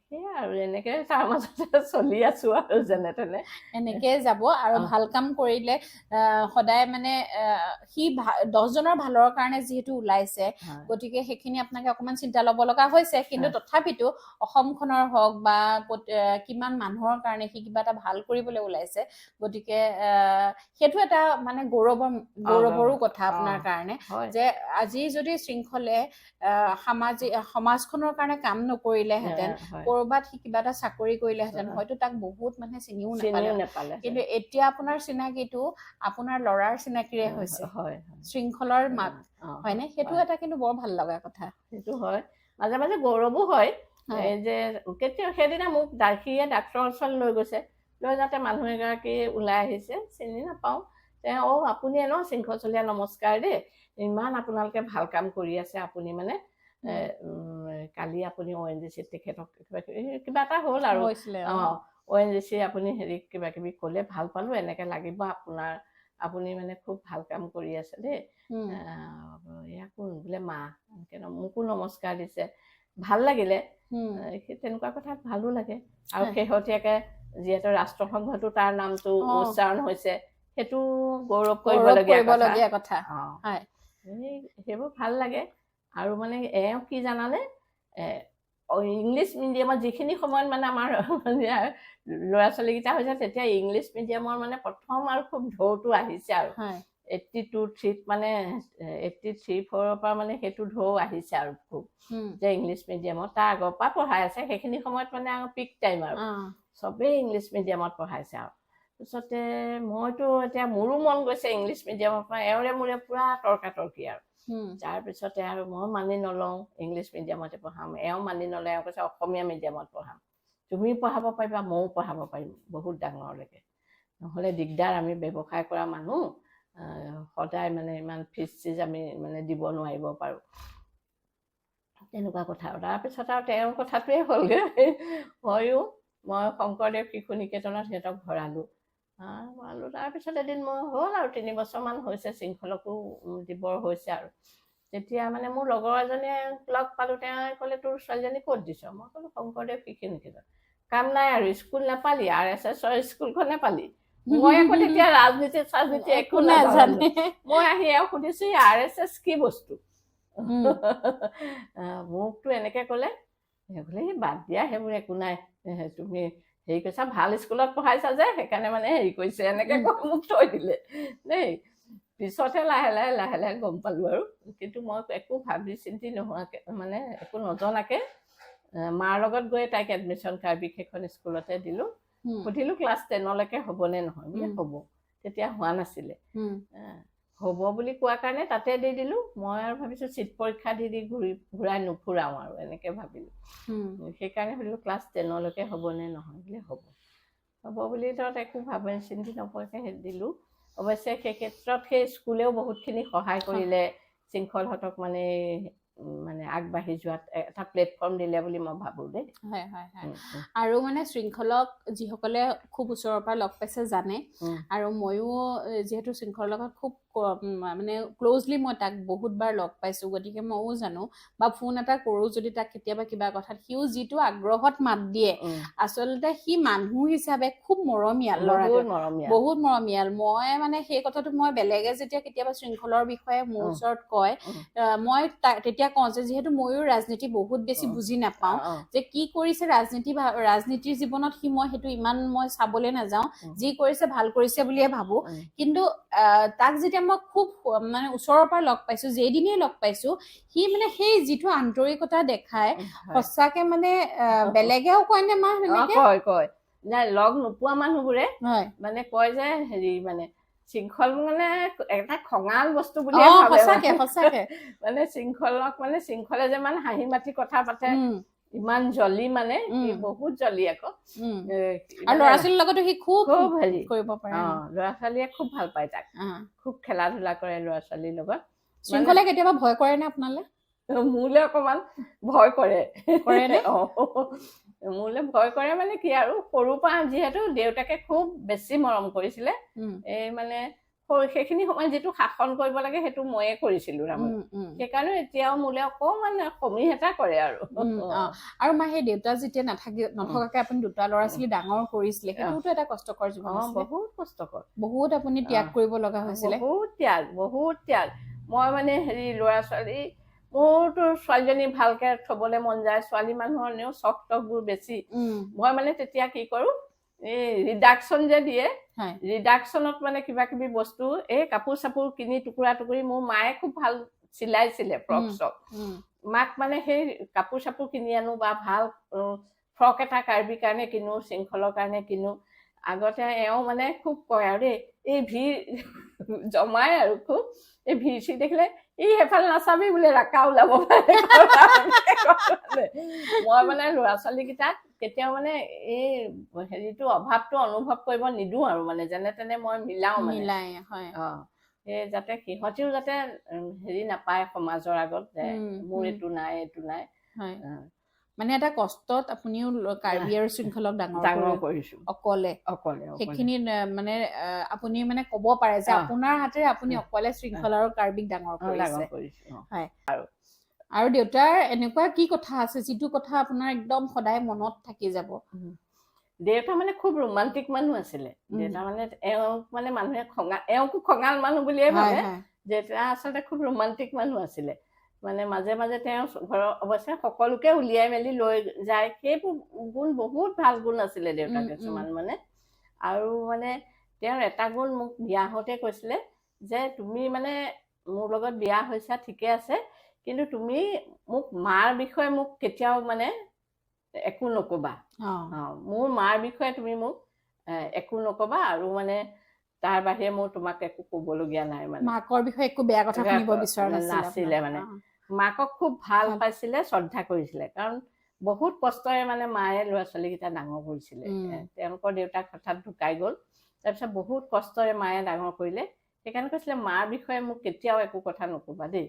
সেয়া আৰু এনেকে তাৰ মাজতে চলি আছো আৰু যেনে তেনে এনেকে যাব। আৰু ভাল কাম কৰিলে সদায় মানে সি 10জনৰ ভালৰ কাৰণে যিহেতু ওলাইছে, গতিকে সেইখিনি আপোনাকে অকণমান চিন্তা ল'ব লগা হৈছে। কিন্তু তথাপিতো অসমখনৰ হওক বা কিমান মানুহৰ কাৰণে সি কিবা এটা ভাল কৰিবলৈ ওলাইছে, গতিকে সেইটো এটা মানে গৌৰৱৰো কথা আপোনাৰ কাৰণে, যে আজি যদি শৃংখলে সামাজিক সমাজখনৰ কাৰণে কাম নকৰিলেহেঁতেন, কৰবাত সি কিবা এটা চাকৰি কৰিলেহেঁতেন, হয়তো তাক বহুত মানুহে চিনিও নাপালে। কিন্তু এতিয়া আপোনাৰ চিনাকিটো আপোনাৰ ল'ৰাৰ চিনাকিৰে হৈছে, শৃংখলৰ মাক, হয়নে? সেইটো এটা কিন্তু বৰ ভাল লগা কথা। সেইটো হয়, মাজে মাজে গৌৰৱো হয় যে কেতিয়া সেইদিনা মোক সিয়ে ডাক্তৰৰ ওচৰলৈ লৈ গৈছে, লৈ যাওঁতে মানুহ এগৰাকী ওলাই আহিছে, চিনি নাপাওঁ। তেওঁ, অ' আপুনিয়ে ন শৃংখল চলিহা, নমস্কাৰ দেই, ইমান আপোনালোকে ভাল কাম কৰি আছে, আপুনি মানে কালি আপুনি ONGC তেখেতক কিবা কিবা এটা হ'ল আৰু, অঁ ONGC আপুনি হেৰি কিবা কিবি ক'লে, ভাল পালোঁ, এনেকৈ লাগিব আপোনাৰ, আপুনি মানে খুব ভাল কাম কৰি আছে দেই। এয়া কোন বোলে, মা, এনেকৈ মোকো নমস্কাৰ দিছে, ভাল লাগিলে। সেই তেনেকুৱা কথাত ভালো লাগে। আৰু শেহতীয়াকৈ যিহেতু ৰাষ্ট্ৰসংঘতো তাৰ নামটো উচ্চাৰণ হৈছে, সেইটো গৌৰৱ কৰিবলগীয়া কথা। সেইবোৰ ভাল লাগে। আৰু মানে এওঁ কি জানানে, ইংলিছ মিডিয়ামত যিখিনি সময়ত মানে আমাৰ ল'ৰা ছোৱালীকেইটা হৈছে, তেতিয়া ইংলিছ মিডিয়ামৰ মানে প্ৰথম আৰু খুব ঢৌটো আহিছে আৰু 82-3 মানে 83-4ৰ পৰা মানে সেইটো ঢৌ আহিছে আৰু খুব, যে ইংলিছ মিডিয়ামত তাৰ আগৰ পৰা পঢ়াই আছে, সেইখিনি সময়ত মানে আৰু পিক টাইম আৰু চবেই ইংলিছ মিডিয়ামত পঢ়াইছে। আৰু তাৰপিছতে মইতো এতিয়া মোৰো মন গৈছে ইংলিছ মিডিয়ামৰ পৰা, এওঁৰে মোৰে পূৰা তৰ্কাতৰ্কি আৰু। তাৰপিছতে আৰু মই মানি নলওঁ, ইংলিছ মিডিয়ামতে পঢ়াম, এওঁ মানি নলয়, এওঁ কৈছে অসমীয়া মিডিয়ামত পঢ়াম, তুমিও পঢ়াব পাৰিবা, ময়ো পঢ়াব পাৰিম বহুত ডাঙৰলৈকে, নহ'লে দিগদাৰ, আমি ব্যৱসায় কৰা মানুহ, সদায় মানে ইমান ফিজ চিজ আমি মানে দিব নোৱাৰিব পাৰোঁ, তেনেকুৱা কথা। আৰু তাৰপিছত আৰু তেওঁৰ কথাটোৱে হ'লগৈ, হয়ো মই শংকৰদেৱ শিশু নিকেতনত সিহঁতক ভৰালোঁ। তাৰপিছত এদিন মই হ'ল আৰু 3 বছৰমান হৈছে, শৃংখলকো দিবৰ হৈছে আৰু। তেতিয়া মানে মোৰ লগৰ এজনীয়ে লগ পালোঁ, তেওঁ ক'লে তোৰ ছোৱালীজনী ক'ত দিছ? মই ক'লোঁ শংকৰদেৱ শিশু নিকেতন। কাম নাই আৰু, স্কুল নাপালি, RSSৰ স্কুলখনে পালি। মই আকৌ তেতিয়া ৰাজনীতি চাজনীতি একো নাজানে। মই আহি এওঁ সুধিছোঁ RSS কি বস্তু, মোকতো এনেকে ক'লে, বোলে বাদ দিয়া সেইবোৰ একো নাই, তুমি হেৰি কৈছা ভাল স্কুলত পঢ়াইছা যে সেইকাৰণে মানে হেৰি কৰিছে, এনেকে কৈ মোক থৈ দিলে দেই। পিছতহে লাহে লাহে লাহে লাহে গম পালোঁ আৰু। কিন্তু মই একো ভাবি চিন্তি নোহোৱাকৈ মানে একো নজনাকৈ মাৰ লগত গৈ তাইক এডমিশ্যন কাৰ্বিক সেইখন স্কুলতে দিলোঁ। সুধিলোঁ ক্লাছ 10লৈকে হ'বনে নহয়, বোলে হ'ব, তেতিয়া হোৱা নাছিলে, হ'ব বুলি কোৱা কাৰণে তাতে দি দিলোঁ। মই আৰু ভাবিছোঁ চিট পৰীক্ষা দি দি ঘূৰাই নুফুৰাওঁ আৰু, এনেকৈ ভাবিলোঁ। সেইকাৰণে সুধিলোঁ ক্লাছ 10লৈকে হ'বনে নহয়, বোলে হ'ব। হ'ব বুলি ধৰক একো ভাবি চিন্তি নকৰাকৈ দিলোঁ। অৱশ্যে সেই ক্ষেত্ৰত সেই স্কুলেও বহুতখিনি সহায় কৰিলে, শৃংখলহঁতক মানে মানে আগবাঢ়ি যোৱাত এটা প্লেটফৰ্ম দিলে বুলি মই ভাবোঁ দেই। হয় হয় হয়। আৰু মানে শৃংখলক যিসকলে খুব ওচৰৰ পৰা লগ পাইছে জানে, আৰু ময়ো যিহেতু শৃংখলৰ লগত খুব মানে ক্ল'জলি মই তাক বহুতবাৰ লগ পাইছো, গতিকে ময়ো জানো বা ফোন এটা কৰো যদি তাক কেতিয়াবা কিবা কথাত, সিও যিটো আগ্ৰহত মাত দিয়ে, আচলতে সি মানুহ হিচাপে খুব মৰমীয়াল ল'ৰাটো, বহুত মৰমীয়াল। মই মানে সেই কথাটো মই বেলেগে যেতিয়া কেতিয়াবা শৃংখলৰ বিষয়ে মোৰ ওচৰত কয়, মই তেতিয়া কওঁ যে যিহেতু ময়ো ৰাজনীতি বহুত বেছি বুজি নাপাওঁ, যে কি কৰিছে ৰাজনীতিৰ জীৱনত সি, মই সেইটো ইমান মই চাবলৈ নাযাওঁ, যি কৰিছে ভাল কৰিছে বুলিয়ে ভাবো। কিন্তু তাক যেতিয়া মই খুব মানে ওচৰৰ পৰা লগ পাইছো, যেইদিনেই লগ পাইছো, সি মানে সেই যিটো আন্তৰিকতা দেখায় সঁচাকে মানে বেলেগেও কয় নে মা সেনেকে? কয় কয়। নাই, লগ নোপোৱা মানুহবোৰে মানে কয় যে হেৰি মানে শৃংখল মানে এটা খঙাল বস্তু বুলিয়ে ভাবে। সঁচাকে সঁচাকে। মানে শৃংখলক মানে শৃংখলে যে মানে হাঁহি মাতি কথা পাতে, ইমান জলি মানে বহুত জলি আকৌ। আৰু ল'ৰা ছোৱালীৰ লগতো সি খুব হেৰি কৰিব পাৰে। ল'ৰা ছোৱালীয়ে খুব ভাল পায় তাক, খুব খেলা ধূলা কৰে ল'ৰা ছোৱালীৰ লগত। শৃংখলে কেতিয়াবা ভয় কৰে নে আপোনালে? মোলে অকমান ভয় কৰে। মোলে ভয় কৰে মানে কি আৰু, সৰুৰ পৰা যিহেতু দেউতাকে খুব বেছি মৰম কৰিছিলে, এই মানে সেইখিনি সময়ত যিটো শাসন কৰিব লাগে সেইটো ময়ে কৰিছিলো তাৰমানে, সেইকাৰণে এতিয়াও মোলে অকমান সমীহ এটা কৰে আৰু। আৰু মা, সেই দেউতা যেতিয়া নথকাকে আপুনি দুটা ল'ৰা ছোৱালী ডাঙৰ কৰিছিলে, সেইটোতো এটা কষ্টকৰ জীৱন আছিলে। বহুত কষ্টকৰ, বহুত আপুনি ত্যাগ কৰিব লগা হৈছিলে। বহুত ত্যাগ, বহুত ত্যাগ। মই মানে হেৰি ল'ৰা ছোৱালী, মোৰতো ছোৱালীজনী ভালকে থবলৈ মন যায়, ছোৱালী মানুহৰ এনেও চখ তখবোৰ বেছি। মই মানে তেতিয়া কি কৰো, এই ৰিডাকশ্যন যে দিয়ে, ৰিডাকশ্যনত মানে কিবা কিবি বস্তু, এই কাপোৰ চাপোৰ কিনি টুকুৰা টুকুৰি, মোৰ মায়ে খুব ভাল চিলাইছিলে ফ্ৰক চক, মাক মানে সেই কাপোৰ চাপোৰ কিনি আনো বা ভাল ফ্ৰক এটা কাৰ্বিৰ কাৰণে কিনো, শৃংখলৰ কাৰণে কিনো। আগতে এওঁ মানে খুব কয় আৰু দেই, এই ভিৰ জমাই আৰু খুব, এই ভিৰ চিৰ দেখিলে এই সেইফালে নাচাবি বোলে, ৰাকা ওলাব পাৰে। মই মানে ল'ৰা ছোৱালীকেইটাক কেতিয়াও মানে এই হেৰিটো অভাৱটো অনুভৱ কৰিব নিদিওঁ আৰু, মানে যেনে তেনে মই মিলাও মানে। এই যাতে সিহঁতিও যাতে হেৰি নাপায় সমাজৰ আগত যে মোৰ এইটো নাই এইটো নাই। মানে এটা কষ্টত আপুনিও কাৰ্বি আৰু শৃংখলক ডাঙৰ কৰিছো অকলে অকলে। সেইখিনি মানে আপুনি মানে ক'ব পাৰে যে আপোনাৰ হাতেৰে আপুনি অকলে শৃংখল আৰু কাৰ্বিক ডাঙৰ কৰিছে। হয়। আৰু দেউতাৰ এনেকুৱা কি কথা আছে যিটো কথা আপোনাৰ একদম সদায় মনত থাকি যাব? দেউতা মানে খুব ৰোমান্টিক মানুহ আছিলে। দেউতা মানে এওঁক মানে মানুহে এওঁকো খঙাল মানুহ বুলিয়ে ভাবে, দেউতা আচলতে খুব ৰোমান্টিক মানুহ আছিলে। মানে মাজে মাজে তেওঁ ঘৰৰ অৱশ্যে সকলোকে উলিয়াই মেলি লৈ যায়, সেইবোৰ গুণ বহুত ভাল গুণ আছিলে দেউতাৰ কিছুমান মানে। আৰু মানে তেওঁৰ এটা গুণ মোক বিয়া হওঁতে কৈছিলে যে তুমি মানে মোৰ লগত বিয়া হৈছা ঠিকে আছে, কিন্তু তুমি মোক মাৰ বিষয়ে মোক কেতিয়াও মানে একো নকবা, মোৰ মাৰ বিষয়ে তুমি মোক একো নকবা, আৰু মানে তাৰ বাহিৰে মোৰ তোমাক একো ক'বলগীয়া নাই। মানে মাকৰ বিষয়ে একো বেয়া কথা শুনিব বিচৰা নাছিলে। মানে মাকক খুব ভাল পাইছিলে, শ্ৰদ্ধা কৰিছিলে, কাৰণ বহুত কষ্টৰে মানে মায়ে ল'ৰা ছোৱালীকেইটা ডাঙৰ কৰিছিলে। তেওঁলোকৰ দেউতাক হঠাৎ ঢুকাই গ'ল, তাৰপিছত বহুত কষ্টৰে মায়ে ডাঙৰ কৰিলে। সেইকাৰণে কৈছিলে মাৰ বিষয়ে মোক কেতিয়াও একো কথা নকবা দেই।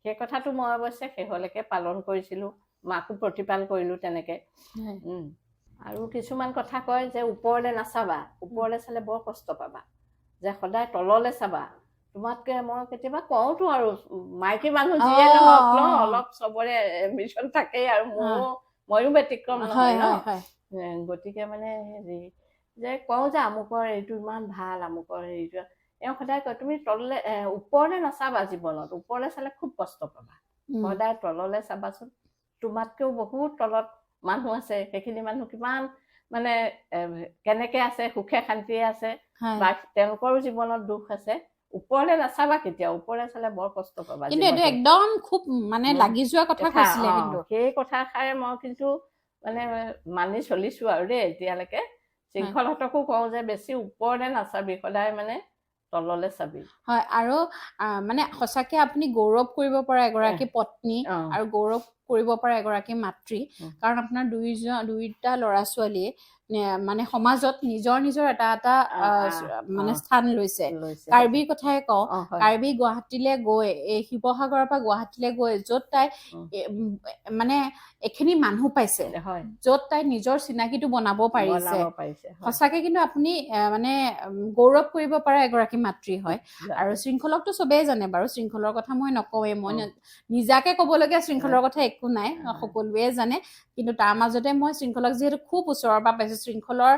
সেই কথাটো মই অৱশ্যে শেহলৈকে পালন কৰিছিলোঁ, মাকো প্ৰতিপাল কৰিলোঁ তেনেকে। আৰু কিছুমান কথা কয় যে ওপৰলৈ নাচাবা, ওপৰলৈ চালে বৰ কষ্ট পাবা, যে সদায় তললৈ চাবা। তোমাতকে মই কেতিয়াবা কওঁতো আৰু মাইকী মানুহ যিয়ে নহওক ন, অলপ চবৰে এম্বিশ্যন থাকেই আৰু ময়ো ব্যতিক্ৰম নহয় ন। গতিকে মানে হেৰি যে কওঁ যে আমুকৰ এইটো ইমান ভাল, আমুকৰ হেৰিটো, এওঁ সদায় কয় তুমি তললৈ ওপৰলৈ নাচাবা জীৱনত, ওপৰলৈ চালে খুব কষ্ট পাবা, সদায় তললৈ চাবাচোন, তোমাতকেও বহুত তলত মানুহ আছে, সেইখিনি মানুহ কিমান মানে কেনেকে আছে, সুখে শান্তিয়ে আছে, বা তেওঁলোকৰো জীৱনত দুখ আছে, ওপৰলৈ নাচাবা কেতিয়াও, ওপৰলৈ চালে বৰ কষ্ট পাবা। কিন্তু এইটো একদম খুব মানে লাগি যোৱা কথা কৈছিলে। কিন্তু সেই কথাষাৰে মই কিন্তু মানে মানি চলিছো আৰু দেই এতিয়ালৈকে। শৃংখলহঁতকো কওঁ যে বেছি ওপৰলৈ নাচাবি, সদায় মানে তললৈ চাবি। হয়। আৰু মানে সঁচাকে আপুনি গৌৰৱ কৰিব পৰা এগৰাকী পত্নী আৰু গৌৰৱ কৰিব পৰা এগৰাকী মাতৃ, কাৰণ আপোনাৰ দুইটা ল'ৰা ছোৱালীয়ে মানে সমাজত নিজৰ নিজৰ এটা এটা মানে স্থান লৈছে। কাৰ্বিৰ কথাই কওঁ, কাৰ্বি গুৱাহাটীলৈ গৈ, এই শিৱসাগৰৰ পৰা গুৱাহাটীলৈ গৈ য'ত তাই মানে এইখিনি মানুহ পাইছে, য'ত তাই নিজৰ চিনাকিটো বনাব পাৰিছে। সঁচাকে কিন্তু আপুনি মানে গৌৰৱ কৰিব পৰা এগৰাকী মাতৃ হয়। আৰু শৃংখলকতো চবেই জানে বাৰু, শৃংখলৰ কথা মই নকওঁৱেই, মই নিজাকে ক'বলগীয়া শৃংখলৰ কথা একো নাই, সকলোৱে জানে। কিন্তু তাৰ মাজতে মই শৃংখলক যিহেতু খুব ওচৰৰ পৰা পাইছো, শৃংখলৰ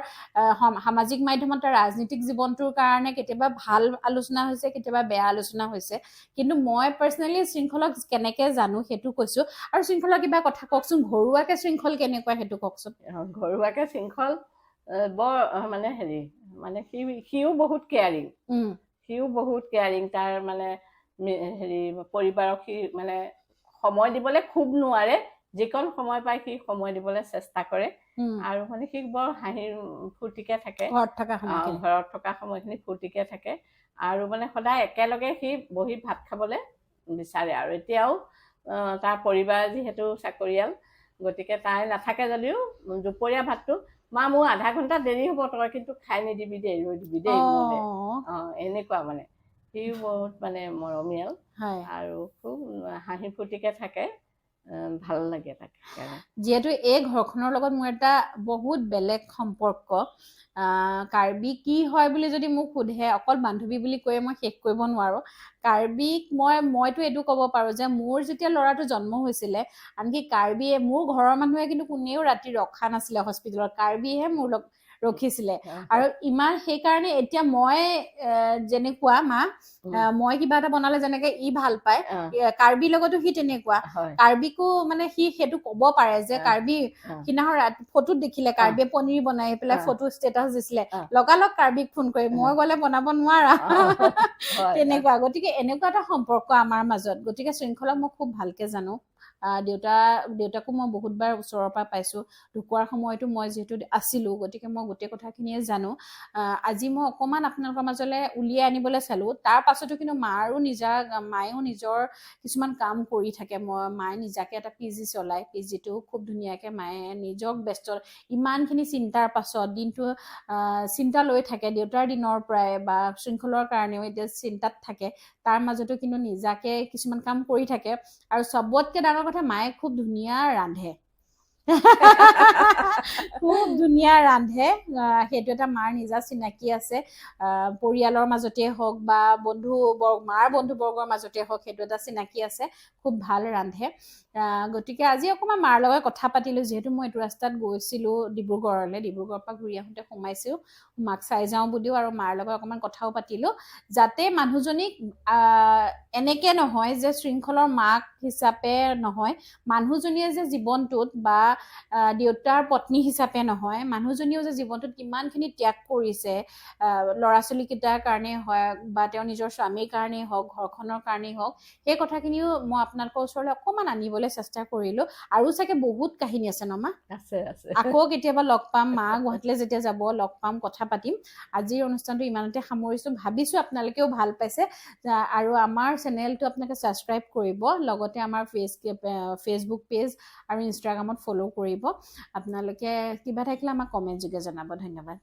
সামাজিক মাধ্যমত তাৰ ৰাজনীতিক জীৱনটোৰ কাৰণে কেতিয়াবা ভাল আলোচনা হৈছে, কেতিয়াবা বেয়া আলোচনা হৈছে, কিন্তু মই পাৰ্চনেলি শৃংখলক কেনেকে জানো সেইটো কৈছো। আৰু শৃংখলৰ কিবা কথা কওকচোন, ঘৰুৱাকে শৃংখল কেনেকুৱা সেইটো কওকচোন। ঘৰুৱাকে শৃংখল বৰ মানে হেৰি, মানে সিও বহুত কেয়াৰিং, সিও বহুত কেয়াৰিং। তাৰ মানে হেৰি পৰিবাৰক সি মানে সময় দিবলৈ খুব নোৱাৰে, যিকণ সময় পায় সি সময় দিবলৈ চেষ্টা কৰে। আৰু মানে সি বৰ হাঁহি ফূৰ্তিকে থাকে, ঘৰত থকা সময়খিনি ফূৰ্তিকে থাকে। আৰু মানে সদায় একেলগে সি বহি ভাত খাবলৈ বিচাৰে। আৰু এতিয়াও তাৰ পৰিবাৰ যিহেতু চাকৰিয়াল, গতিকে তাই নাথাকে যদিও দুপৰীয়া ভাতটো, মা মোৰ আধা ঘণ্টা দেৰি হ'ব, তই কিন্তু খাই নিদিবি দেই, ৰৈ দিবি দেই মোলৈ, এনেকুৱা মানে সিও বহুত মানে মৰমীয়াল আৰু খুব হাঁহি ফূৰ্তিকে থাকে, ভাল লাগে তাক। যিহেতু এই ঘৰখনৰ লগত মোৰ এটা বহুত বেলেগ সম্পৰ্ক, কাৰ্বি কি হয় বুলি যদি মোক সোধে, অকল বান্ধৱী বুলি কৈয়ে মই শেষ কৰিব নোৱাৰো। কাৰ্বিক মইতো এইটো ক'ব পাৰো যে মোৰ যেতিয়া ল'ৰাটো জন্ম হৈছিলে, আনকি কাৰ্বিয়ে, মোৰ ঘৰৰ মানুহে কিন্তু কোনেও ৰাতি ৰখা নাছিলে হস্পিটেলত, কাৰ্বিহে মোৰ লগ ৰখিছিলে। আৰু ইমান সেইকাৰণে এতিয়া মই যেনেকুৱা মা, মই কিবা এটা বনালে যেনেকে ই ভাল পায়, কাৰ্বিৰ লগতো সি তেনেকুৱা। কাৰ্বিকো মানে সি সেইটো ক'ব পাৰে যে কাৰ্বি সিদিনাখন ফটোত দেখিলে কাৰ্বিয়ে পনীৰ বনাই পেলাই ফটো ষ্টেটাছ দিছিলে, লগালগ কাৰ্বিক ফোন কৰি মই গ'লে বনাব নোৱাৰা তেনেকুৱা। গতিকে এনেকুৱা এটা সম্পৰ্ক আমাৰ মাজত। গতিকে শৃংখলক মই খুব ভালকে জানো। দেউতাকো মই বহুতবাৰ ওচৰৰ পৰা পাইছোঁ, ঢুকোৱাৰ সময়তো মই যিহেতু আছিলোঁ, গতিকে মই গোটেই কথাখিনিয়ে জানো। আজি মই অকণমান আপোনালোকৰ মাজলৈ উলিয়াই আনিবলৈ চালোঁ। তাৰ পাছতো কিন্তু মায়েও নিজৰ কিছুমান কাম কৰি থাকে। মায়ে নিজাকে এটা পি জি চলায়, পি জিটো খুব ধুনীয়াকৈ মায়ে নিজক ব্যস্ত, ইমানখিনি চিন্তাৰ পাছত দিনটো চিন্তা লৈ থাকে দেউতাৰ দিনৰ পৰাই বা শৃংখলৰ কাৰণেও এতিয়া চিন্তাত থাকে, তাৰ মাজতো কিন্তু নিজাকে কিছুমান কাম কৰি থাকে। আৰু চবতকে ডাঙৰ কথা, মায়ে খুব ধুনীয়া ৰান্ধে, খুব ধুনীয়া ৰান্ধে। সেইটো এটা মাৰ নিজা চিনাকি আছে, পৰিয়ালৰ মাজতে হওক বা বন্ধুবৰ্গ, মাৰ বন্ধুবৰ্গৰ মাজতে হওক, সেইটো এটা চিনাকি আছে, খুব ভাল ৰান্ধে। গতিকে আজি অকণমান মাৰ লগত কথা পাতিলোঁ, যিহেতু মই এইটো ৰাস্তাত গৈছিলোঁ ডিব্ৰুগড়লৈ, ডিব্ৰুগড়ৰ পৰা ঘূৰি আহোঁতে সোমাইছোঁ, মাক চাই যাওঁ বুলিও আৰু মাৰ লগত অকণমান কথাও পাতিলোঁ, যাতে মানুহজনীক এনেকে নহয় যে শৃংখলৰ মাক হিচাপে নহয়, মানুহজনীয়ে যে জীৱনটোত বা দেউতাৰ পত্নী হিচাপে নহয়, মানুহজনীয়েও যে জীৱনটোত কিমানখিনি ত্যাগ কৰিছে, ল'ৰা ছোৱালীকেইটাৰ কাৰণেই হওক বা তেওঁৰ নিজৰ স্বামীৰ কাৰণেই হওক, ঘৰখনৰ কাৰণেই হওক, সেই কথাখিনিও মই আপোনালোকৰ ওচৰলৈ অকণমান আনিবলৈ চেষ্টা কৰিলোঁ। আৰু চাগে বহুত কাহিনী আছে ন মা? আছে আছে। আকৌ কেতিয়াবা লগ পাম, মা গুৱাহাটীলৈ যেতিয়া যাব লগ পাম, কথা পাতিম। আজিৰ অনুষ্ঠানটো ইমানতে সামৰিছোঁ। ভাবিছোঁ আপোনালোকেও ভাল পাইছে আৰু আমাৰ চেনেলটো আপোনালোকে ছাবস্ক্ৰাইব কৰিব, লগতে আমাৰ ফেচবুক পেজ আৰু ইনষ্টাগ্ৰামত ফ'ল' কৰিব। আপোনালোকে কিবা থাকিলে আমাক কমেণ্ট যোগে জনাব। ধন্যবাদ।